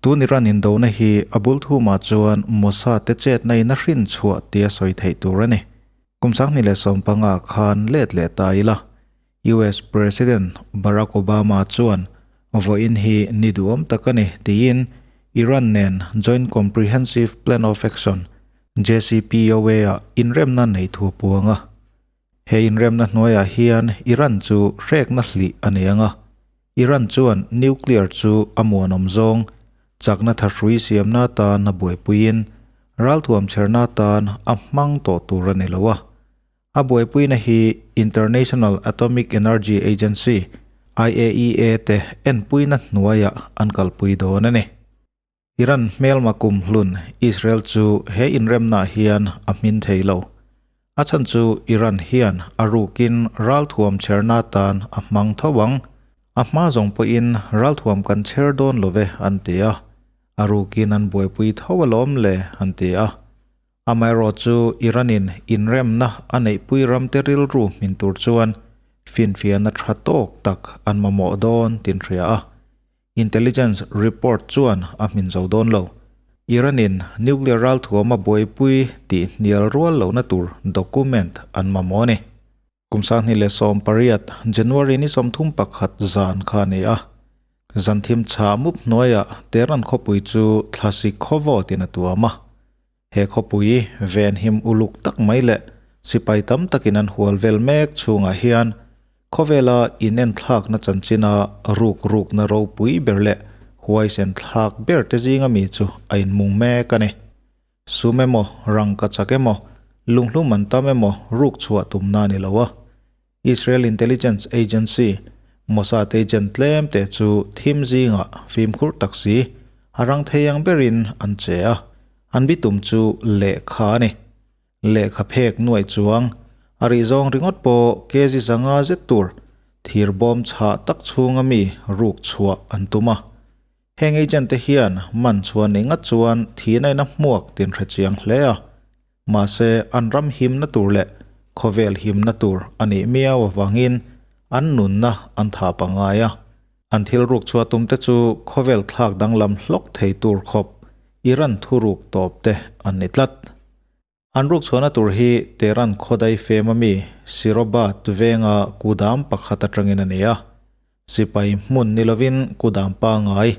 Tun Iran indona hi a bul thumah chuan Mossad te chetna in a hrin chhuah tia sawi theih tur a ni. Kum 2015 khan let leh ta ila, US President Barack Obama chuan vawiin hi ni duhawm tak a ni tiin Iran nen Joint Comprehensive Plan of Action, JCPOA, ah inremna nei thu a puang a. He inremna hnuaiah hian Iran chu hrekna hlih a nei ang a, Iran chuan nuclear chu a muanawm zawng, chakna thahrui siamna atan a buaipuiin ralthuam chherna atan a hmang tawh tur a ni lo a. A buaipuina hi International Atomic Energy Agency, IAEA, te enpuina hnuaiah an kalpui dawn a ni. Iran hmelma kumhlun Israel chu he inremnaah hian a hmin thei lo. A chhan chu Iran hian a rukin ralthuam chherna atan a hmang tho ang. A hma zawng pawhin ralthuam kan chher dawn lo ve an ti a. A rukin an buaipui tho alawm le an ti a. Amaherawhchu Iran-in inremna a neihpui ramte rilru hmin tur chuan finfiahna tha tawk tak an mamawh dawn tin hria a. Intelligence report chuan a hmin zo dawn lo. Iran-in nuclear ralthuam a buaipui tih hnial rual lohna tur document an mamawh a ni. Kum 2018 January ni 31 zan kha a ni a. Zan thim chhah mup hnuaiah Tehran khawpui chu thlasik khawvawtin a tuam a. He khawpui venhim uluk tak mai leh sipai tam takin an hual vel mek chhungah hian khawvela inenthlakna chanchina ruk rukna ropui ber leh huaisen thlak ber te zinga mi chu a inmung mek a ni. Sum emaw, rangka chak emaw, lunghlum an tam emaw ruk chhuah tumna a ni lo a. Israel Intelligence Agency, Mossad agent tlem te chu thim zingah fimkhur tak si, a rang thei ang berin an che a, an bitum chu lehkha a ni. Lehkha phek nuaih chuang, a rih zawng ringawt pawh kg zanga zet tur thir bawm chhah tak chhunga mi ruk chhuah an tum a. Heng agent te hian man chhuah nih ngat chuan thihna in a hmuak tin hre chiang hle a. Mahse, an ram himna tur leh khawvel himna tur a nih miau avangin an nunna an tha pangngai a. An thil ruk chhuah tum te chu khawvel thlak danglam hlawk thei tur khawp Iran thuruk tawp te an ni tlat. An ruk chhuahna tur hi Tehran khawdai fem ami Sirobad venga kudam pakhat atangin a ni a. Sipai hmun ni lovin kudam pangngai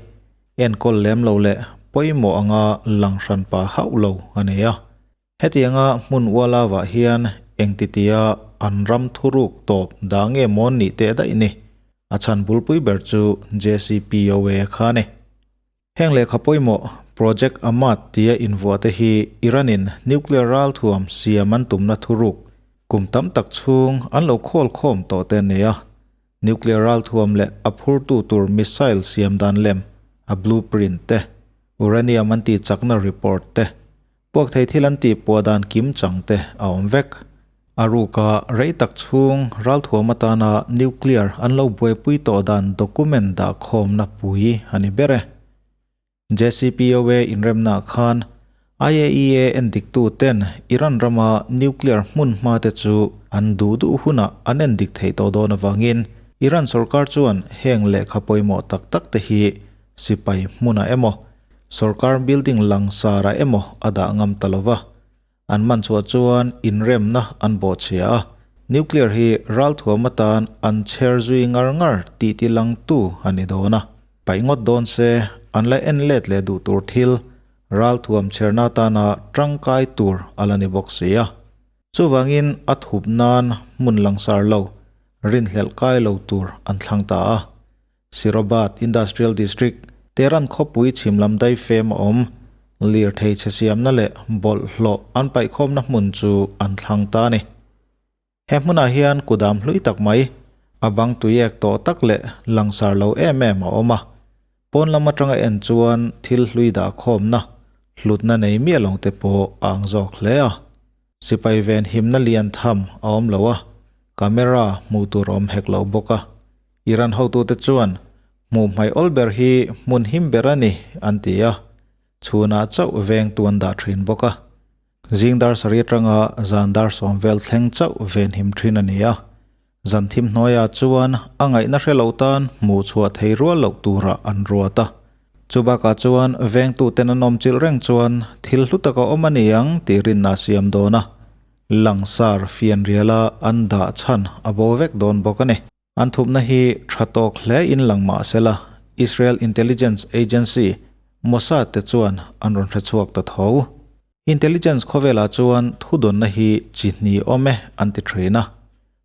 enkawl lem lo leh pawimawh anga lang hran pa hauh lo a ni a. Hetianga hmun ualavah hian engtitia an ram thuruk tawp dah nge mawn nih teh daih ni? A chhan bulpui ber chu JCPOA kha a ni. Heng lehkha pawimawh Project Amad tia invuah te hi Iran-in nuclear ralthuam siam an tumna thuruk kum tam tak chhung an lo khawl khawm tawh te a ni a. Nuclear ralthuam leh a phurtu tur missile siam dan lem, a blueprint te, uranium an tih chakna report te, Puak thei thil an tih puah dan kim chang te a awm vek. A ruka rei tak chhung ralthuam atana nuclear an lo buaipui tawh dan document dah khawmna pui a ni ber e. JCPOA inremnaah khan IAEA endiktu ten Iran rama nuclear hmun hma te chu an duh duh hunah an endik theih tawh dawn avangin Iran sorkar chuan heng lehkha pawimawh tak tak te hi sipai hmunah emaw Sorkar building langsarah emaw a dah ngam ta lova, an man chhuah chuan inremna an bawhchhia a, nuclear hi ralthuam atan an chher zui ngar ngar tih ti langtu a ni dawn a. Paih ngawt dawn se, an la en let leh duh tur thil, ralthuam chherna atana tangkai tur a la ni bawk si a. Chuvangin a thup nan hmun langsar lo, rinhlelh kai lo tur an thlang ta a. Sirobad Industrial District, Tehran khawpui chhim lam daifem a awm. Lirthei chhe siamna leh bawlhhlawh an paihkhawmna hmun chu an thlang ta a ni. He hmunah hian kudam hlui tak mai, a bang tuiek tawh tak leh langsar lo em em a awm a. Pawn lam atanga en chuan thil hlui dahkhawmna, hlutna nei miah lo te pawh a ang zawk hle a. Sipai ven himna lian tham a awm lo a, camera hmuh tur a awm hek lo bawk a. Iran hotute chuan, Hmuh hmaih awl ber hi hmun him ber a ni, an ti a. Chhunah chauh vengtu an dah thin bawk a. Zing dar sarih atanga zan dar sawm vel thleng chauh ven him thin a ni a. Zan thim hnuaiah chuan a ngaihna hre lo tan hmuh chhuah thei rual loh turah an ruat a. Chu bakah chuan vengtuten an awm chilh reng chuan thil hlu tak a awm a ni ang tih rinna a siam dawn a, langsar fianriala an dah chhan a bo vek dawn bawk a ni. An thupna hi tha tawk hle in lang mah sela, Israel Intelligence Agency, Mossad te chuan an rawn hre chhuak ta tho. Intelligence khawvelah chuan thudawnna hi chi hnih awm e an ti thin a.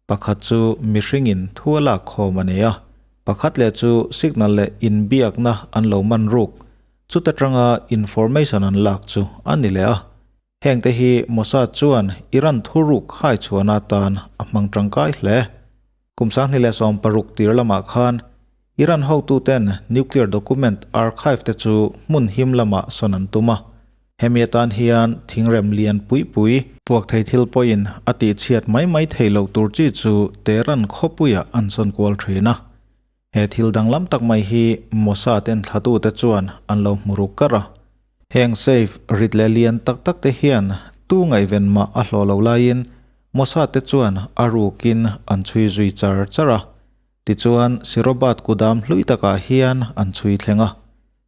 Pakhat chu mihringin thu a lak khawm a ni a, pakhat leh chu signal leh inbiakna an lo man ruk, chuta tanga information an lak chu a ni leh a. Hengte hi Mossad chuan Iran thuruk hai chhuahna atan a hmang tangkai hle. Kum 2016 tir lamah khan Iran hotuten nuclear document archive te chu hmun him lamah sawn an tum a. Hemi atan hian thingrem lian pui pui, puak thei thil pawhin a tihchhiat mai mai thei loh tur chi chu Tehran khawpuiah an sawn kual thin a. He thil danglam tak mai hi Mossad enthlatute chuan an lo hmu ruk kar a. Heng safe rit leh lian tak tak te hian tu ngaihven mah a hlawh lo laiin Mossad te chuan a rukin an chhui zui char char a. Tichuan Sirobat kudam hlui takah hian an chhui thleng a.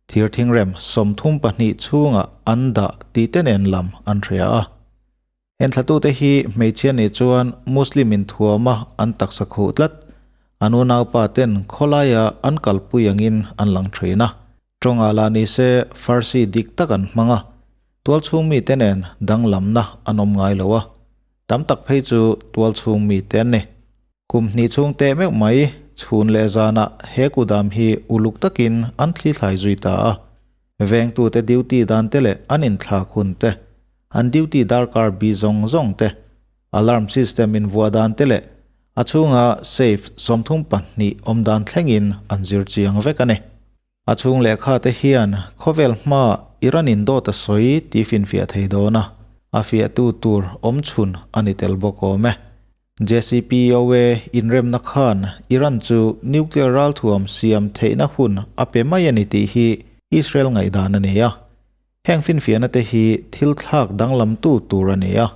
Thir thingrem 32 chhungah an dah tih te nen lam an hria a. Enthlatute hi hmeichhia nih chuan Muslim inthuama an taksa khuh tlat. An unaupa ten khawlaia an kalpui angin an lang thin a. Tawngah lah ni se Farsi dik tak an hmang a. Tualchhung mite nen danglamna an awm ngai lo a. Tam tak phei chu tualchhung mite an ni. Kum hnih chhung teh meuh mai chhun leh zanah he kudam hi uluk takin an thlithlai zui ta a. Vengtute duty dan te leh an inthlak hun te, an duty darkar bi zawng zawng te, alarm system invuah dan te leh a chhunga safe 32 awm dan thlengin an zir chiang vek a ni. A chhung lehkha te hian khawvel hmaa Iran in dawt a sawi tih finfiah thei dawn a, a fiahtu tur awm chhun a ni tel bawk awm e. JCPOA inremna khan Iran chu nuclear ralthuam siam theihna hun a pe mai a ni tih hi Israel ngaihdan a ni a. Heng finfiahna te hi thil thlak danglamtu tur a ni a,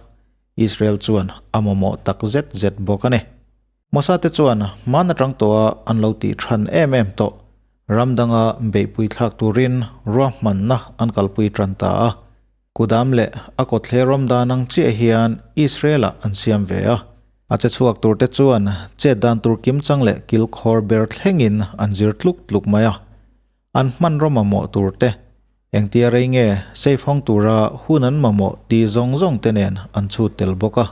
Israel chuan a mamawh tak zet zet bawk a ni. Mossad te chuan hman atang tawha an lo tih than em em tawh ram danga beihpui thlak turin ruahmanna an kalpui tan ta a. Kudam leh a kawthle rawm dan ang chiah hian Israel-ah an siam ve a. A che chhuak tur te chuan chet dan tur kimchang leh kilkhawr ber thlengin an zir tluk tluk mai a. An hmanraw mamawh tur te, engtia rei nge safe hawng tura hun an mamawh tih zawng zawng te nen an chhut tel bawk a.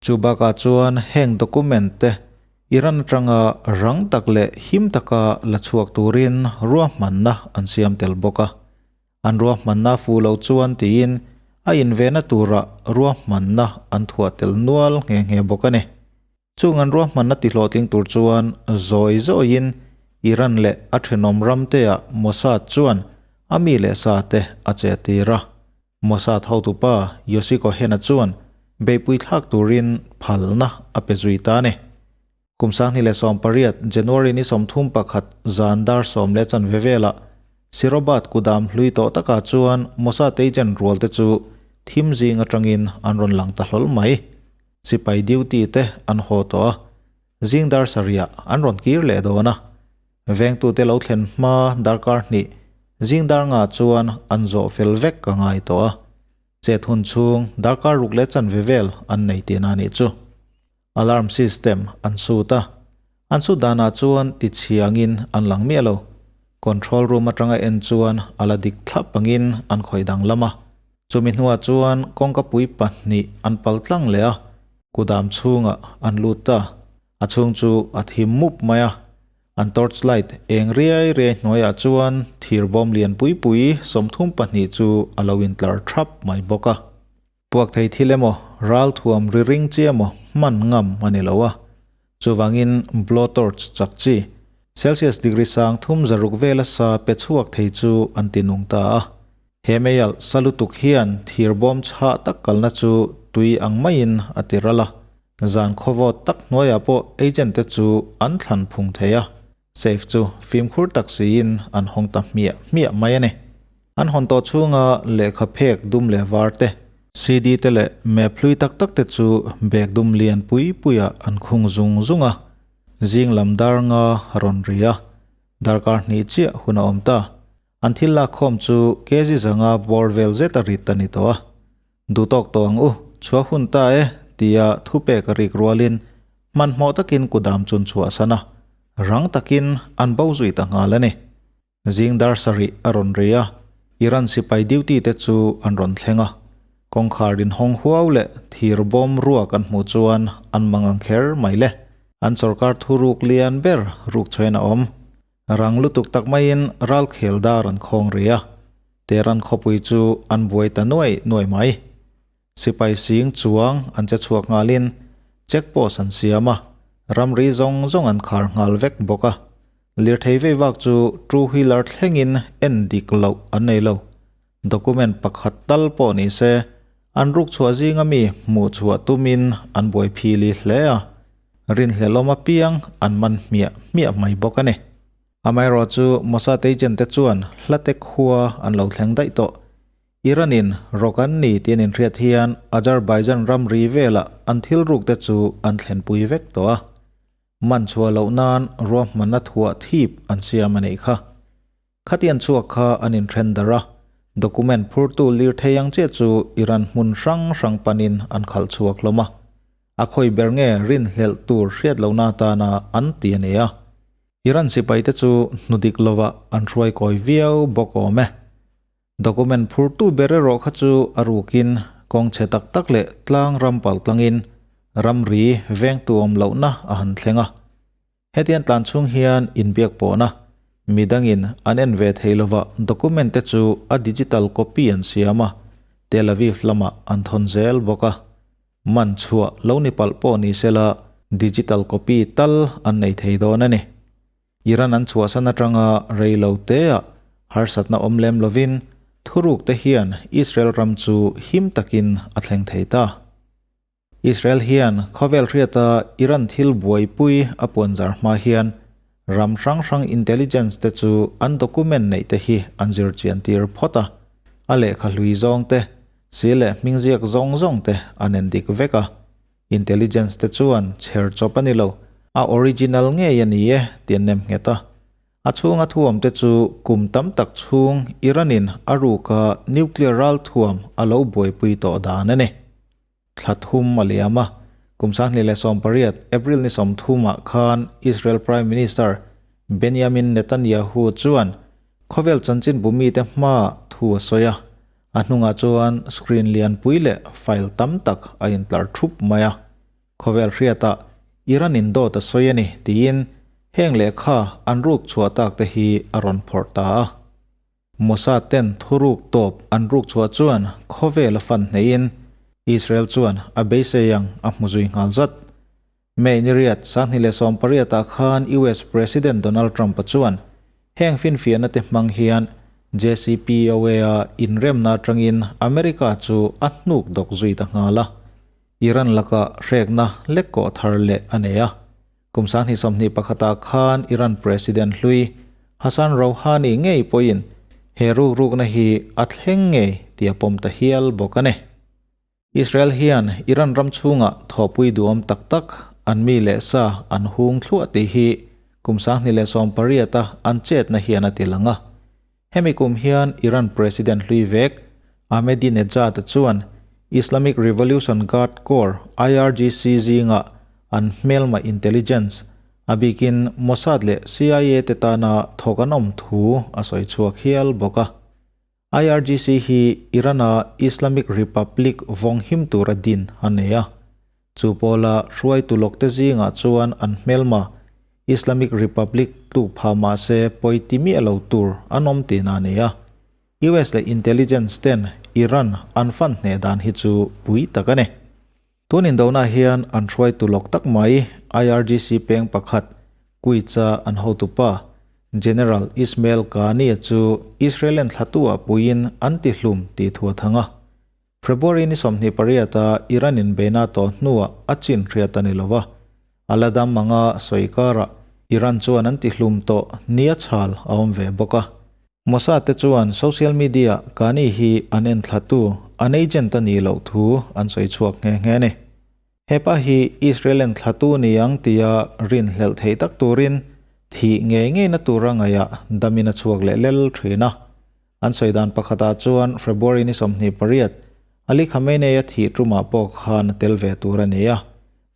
Chu bakah chuan heng document te Iran atanga rang tak leh him taka la chhuak turin ruahmanna an siam tel bawk a. An ruahmanna fuh lo chuan tiin a invehna tura ruahmanna an thuah tel nual nghe nghe bawk a ni. Chung an ruahmanna tihlawhtling tur chuan zawi zawiin Iran leh a thenawm ramteah Mossad chuan a mi leh sa te a che tir a. Mossad hotupa Yossi Cohen-a chuan beihpui thlak turin phalna a pe zui ta a ni. Kum 2018 January ni 31 zan dar 10:15 velah Sirobat kudam hlui tawh takah chuan Mossad agent rual te chu thim zing atangin an rawn lang ta hlawl mai. Sipai duty te an haw tawh a, zing dar sarihah an rawn kir leh dawn a. Vengtute lo thlen hma darkar hnih zing dar nga chuan an zawh fel vek ka ngai tawh a. Chet hun chhung darkar ruk leh chanve vel an nei tihna a nih chu. Alarm system an sut a, an sut danah chuan tichhiangin an lang miah lo. Control room atanga en chuan a la dik thlap angin an khawih danglam a. Chumi hnuah chuan kawngka pui pahnih an pal tlang leh a, kudam chhungah an lut ta. A chhung chu a thim mup mai a, an torch light eng riai riai hnuaiah chuan thir bawm lian pui pui 32 chu a lo intlar thap mai bawk a. Puak thei thil emaw, ral thuam ri ring chi emaw hman ngam a ni lo a. Chuvangin blow torch chak chi, Celsius degree sang thum zaruk vela sa pe chhuak thei chu an ti nung ta a. He meialh sa lutuk hian thir bawm chhah tak kalna chu tui ang maiin a ti ral a. Zan khawvawt tak hnuaiah pawh agent te chu an thlan phung thei a. Safe chu fimkhur tak siin an hawng ta hmiah hmiah mai a ni. An hawn tawh chhunga lehkha phek dum leh var te, CD te leh map hlui tak tak te chu bag dum lian pui puiah an khung zung zung a. Zing lam dar nga a rawn ri a, darkar hnih chiah hun a awm ta. An thil lakkhawm chu kg 500 bawr vel zet a rit a ni tawh a. Duhtawk tawh ang u, chhuah hun ta e, tia thupek a rik rualin hmanhmawh takin kudam chun chhuah san a, rang takin an bo zui ta nghal a ni. Zing dar sarih a rawn ri a, Iran sipai duty te chu an rawn thleng a. Kawngkhar inhawng huau leh thir bawm ruak an hmuh chuan an mang ang kher mai le. An sawrkar thuruk lian ber ruk chhuain a awm. Rang lutuk tak maiin ralkhel dar an khawng ri a, Tehran khawpui chu an buai ta nuai nuai mai. Sipai sing chuang an che chhuak nghalin check post an siam a, ramri zawng zawng an khar nghal vek bawk a. Lirthei vei vak chu two wheeler thlengin en dik loh an nei lo. Document pakhat tal pawh ni se, an ruk chhuah zinga mi hmuh chhuah tumin an buai phili hle a, rinhlelawm apiang an man hmiah hmiah mai bawk a ni. Amaherawhchu chu Mossad agent te chuan hlate khua an lo thleng daih tawh. Iran-in rawk an ni tih an inhriat hian Azerbaijan ramri velah an thil ruk te chu an thlenpui vek tawh a. Man chhuah loh nan ruahmanna thuah thip an siam a nih kha. Khatian chhuak kha an inthen darh a, document phurtu lirthei ang chiah chu Iran hmun hrang hrang panin an khalh chhuak hlawm a. A khawi ber nge rinhlelh tur hriat lohna atana an ti a ni a. Iran sipaite chu hnudik lovah an hruai kawi viau bawk awm e. Document phurtu ber erawh kha chu a rukin kawng chhe tak tak leh tlang ram pal tlangin ramri vengtu awm lohna a han thleng a. Hetiang tlan chhung hian inbiak pawhna midangin an en ve thei lova document te chu a digital copy an siam a, Tel Aviv lamah an thawn zel bawk a. Man chhuah lo ni palh pawh ni sela digital copy tal an nei thei dawn a ni. Iran an chhuahsan atanga rei lo teah harsatna awm lem lovin thuruk te hian Israel ram chu him takin a thleng thei ta. Israel hian khawvel hriata Iran thil buaipui a puanzar hma hian ram hrang hrang intelligence te chu an document neih te hi an zir chian tir phawt a, a lehkha hlui zawng te, si leh hmingziak zawng zawng te an endik vek a. Intelligence te chuan chher chawp a ni lo, a original ngei a ni e tih an nem nghet a. A chhunga thuam te chu kum tam tak chhung Iran-in a ruka nuclear ral thuam a lo buaipui tawh dan a ni. Thla thum a liam a, kum 2018 April ni 30 ah khan Israel Prime Minister Benjamin Netanyahu chuan khawvel chanchinbu mite hmaah thu a sawi a. A hnungah chuan screen lianpui leh file tam tak a intlar thup mai a. Khawvel hriatah Iran in dawt a sawi a ni tiin heng lehkha an ruk chhuah tak te hi a rawn phawrh ta a. Mossad ten thuruk tawp an ruk chhuah chuan khawvel a fan hneihin Israel chuan a beisei ang a hmu zui nghal zat. May ni riat 2018 ah khan US President Donald Trump-a chuan heng finfiahna te hmang hian JCPOA-a inremna atangin America chu a hnuk dawk zui ta nghal a, Iran laka hrekna lek kawh thar leh a nei a. Kum 2021 ah khan Iran President hlui Hassan Rouhani ngei pawhin he rukrukna hi a thleng ngei tih a pawm ta hial bawk a ni. Israel hian Iran ram chhungah thawhpui duhawm tak tak an mi leh sa an hung thluah tih hi kum 2018 a an chetna hian a ti lang a. Hemi kum hian Iran President hlui vek Ahmadinejad chuan Islamic Revolution Guard Corps, IRGC, zingah an hmelma intelligence, a bikin Mossad leh CIA te tana thawk an awm thu a sawi chhuak hial bawk a. IRGC hi Iran-a Islamic Republic vawng him tura din a nei a. Chu pawla hruaitu lawkte zingah chuan an hmelma Islamic Republic tluk pha mahse pawi ti miah lo tur an awm tihna a ni a. US leh intelligence ten Iran an fan hneh dan hi chu pui tak a ni. Tun indona hian an hruaitu lawk tak mai IRGC peng pakhat Quds-a an hotupa General Ismail Qaani-a chu Israel-en thlatu-ah puiin an tihlum tih thu a thang a. February ni 28-a Iran inbeihna tawh hnuah a chin hriat a ni lo va, a la dam anga sawi karah Iran chuan an tihlum tawh nia chhal a awm ve bawk a. Mossad te chuan social media Qaani hi an enthlatu, an agent a nih loh thu an sawi chhuak nghe nghe a ni. Hepa hi Israel enthlatu ni ang tia rinhlelh theih tak turin thih ngei ngeina tura ngaihah damin a chhuak leh lel thin a. An sawi dan pakhatah chuan February ni 28, Ali Khamenei a thih tumah pawh khan a tel ve tur a ni a.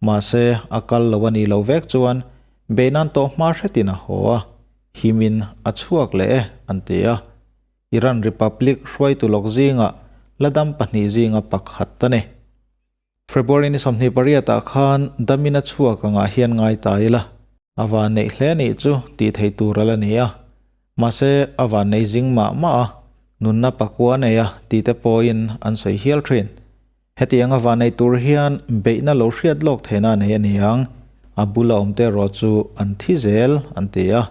Mahse, a kal lo a nih loh vek chuan beihnan tawh hma hretin a haw a, himin a chhuak leh e, an ti a. Iran Republic hruaitu lawk zingah la dam pahnih zinga pakhat a ni. February ni 28 ah khan damin a chhuak angah hian ngai ta ila, a van neih hle nih chu tih theih tur a la ni a. Mahse, a van nei zing mah mah a, nunna pakua nei a tih te pawhin an sawi hial thin. Hetiang a van neih tur hian beihna lo hriat lawk theihna a nei a ni ang, a bula awmte erawh chu an thi zel an ti a.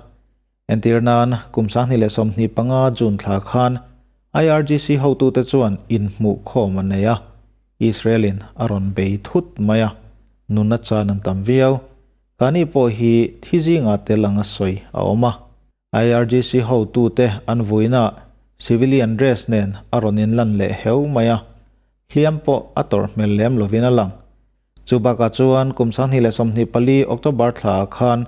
Entir nan, kum 2025 June thla khan IRGC hotute chuan inhmuh khawm an nei a, Israel-in a rawn bei thut mai a, nunna chan an tam viau. Kani pawh hi thi zingah tel anga sawi a awm a. IRGC hotute an vuinaah civilian dress nen a rawn inlan leh heu mai a, hliam pawh a tawrh hmel lem lovin a lang. Chu bakah chuan kum 2024 October thlaah khan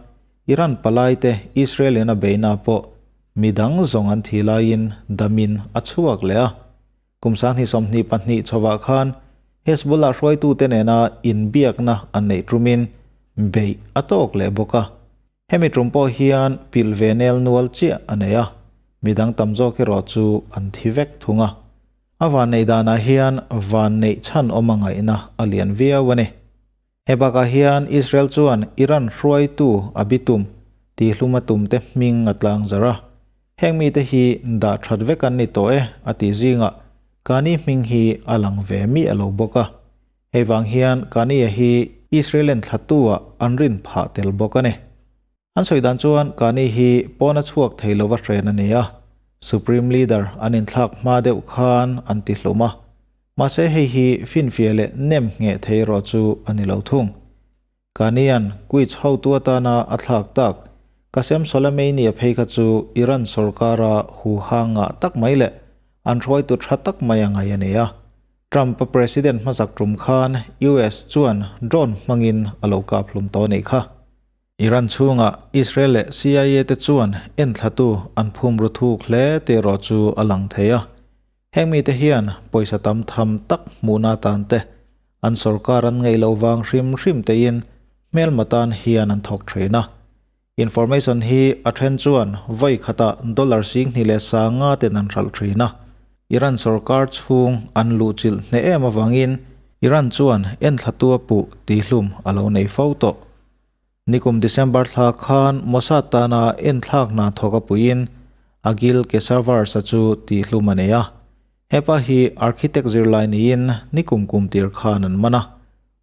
Iran palaite Israel-in a beihna pawh midang zawng an thih laiin damin a chhuak leh a. Kum 2022 chhovah khan Hezbollah hruaitute nena inbiakna an neih tumin beih a tawk leh bawk a. Hemi tum pawh hian pilh ve nel nual chiah a nei a, midang tam zawk erawh chu an thi vek thung a. A vanneih danah hian vanneih chhan awm a ngaihna a lian viau a ni. He bakah hian Israel chuan Iran hruaitu a bitum tihlum a tumte hming a tlang zarh a. Heng mite hi dah that vek an ni tawh e a tih zingah Kani hming hi a lang ve miah lo bawk a. Hei vang hian Kani-a hi Israel-en thlatu-ah an rin phah tel bawk a ni. An sawi dan chuan Kani hi pawn a chhuak thei lova hren a ni a, Supreme Leader an inthlak hma deuh khan an ti hlum a. Mahse hei hi finfiah leh nem ngheh thei erawh chu a ni lo thung. Kanian Quds hotu atana a thlak tak Qasem Soleimani a phei kha chu Iran sorkara huha ngah tak mai leh an hruaitu tha tak mai a ngai a ni a. Trump-a president hmasak tum khan US chuan drone hmangin a lo kap hlum tawh a nih kha. Iran chhungah Israel leh CIA te chuan enthlatu an phum ru thuk hle tih erawh chu a lang thei a. Heng mite hian pawisa tam tham tak hmuhna atan te, an sorkar an ngaih loh vang hrim hrim tein hmelma tan hian an thawk thin a. Information hi a then chuan vawi khatah dollar 25,000 ten an hralh thin a. Iran sorkar chhung an luhchilh hneh em avangin Iran chuan enthlatu a puh tihhlum a lo nei fo tawh. Nikum December thla khan Mossad tana enthlak hna thawk a puiin Agil Keshavarz-a chu tihhlum a nei a. Hepa hi architect zirlai niin nikum kum tir khan an man a.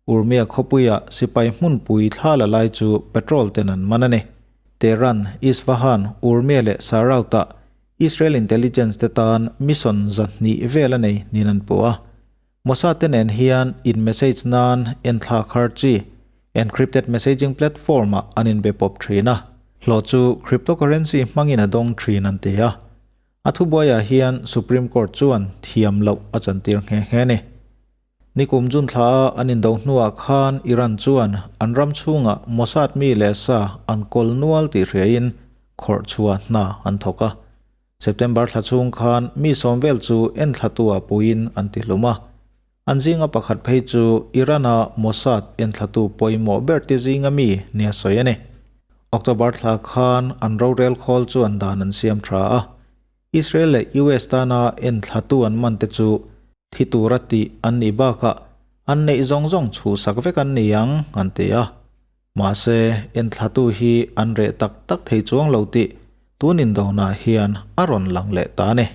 Urmia khawpuia sipai hmunpui thla la lai chu patrol ten an man a ni. Tehran, Isfahan, Urmia leh Saraut-ah Israel intelligence te tan mission 200 vel a nei niin an puh a. Mossad te nen hian in message nan enthlak har chi encrypted messaging platform ah an inbe pawp thin a, hlawh chu cryptocurrency hmangin a dawng thin an ti a. A thubuaiah hian Supreme Court chuan thiam loh a chantir nghe nghe a ni. Nikum June thla a an indo hnuah khan Iran chuan an ram chhungah Mossad mi leh sa an kawl nual tih hriain khawrh chhuah hna an thawk a. September thla chhung khan mi sawm vel chu enthlatu-ah puiin an ti hlum a. An zinga pakhat phei chu Iran-a Mossad enthlatu pawimawh ber te zinga mi nia sawi a ni. October thla khan an rorel khawl chuan dan an siam tha a. Israel leh US tana enthlatu an man te chu thi tura tih an nih bakah an neih zawng zawng chhuhsak vek an ni ang an ti a. Mahse, enthlatu hi an reh tak tak thei chuang lo tih tun indonah hian a rawn lang leh ta a ni.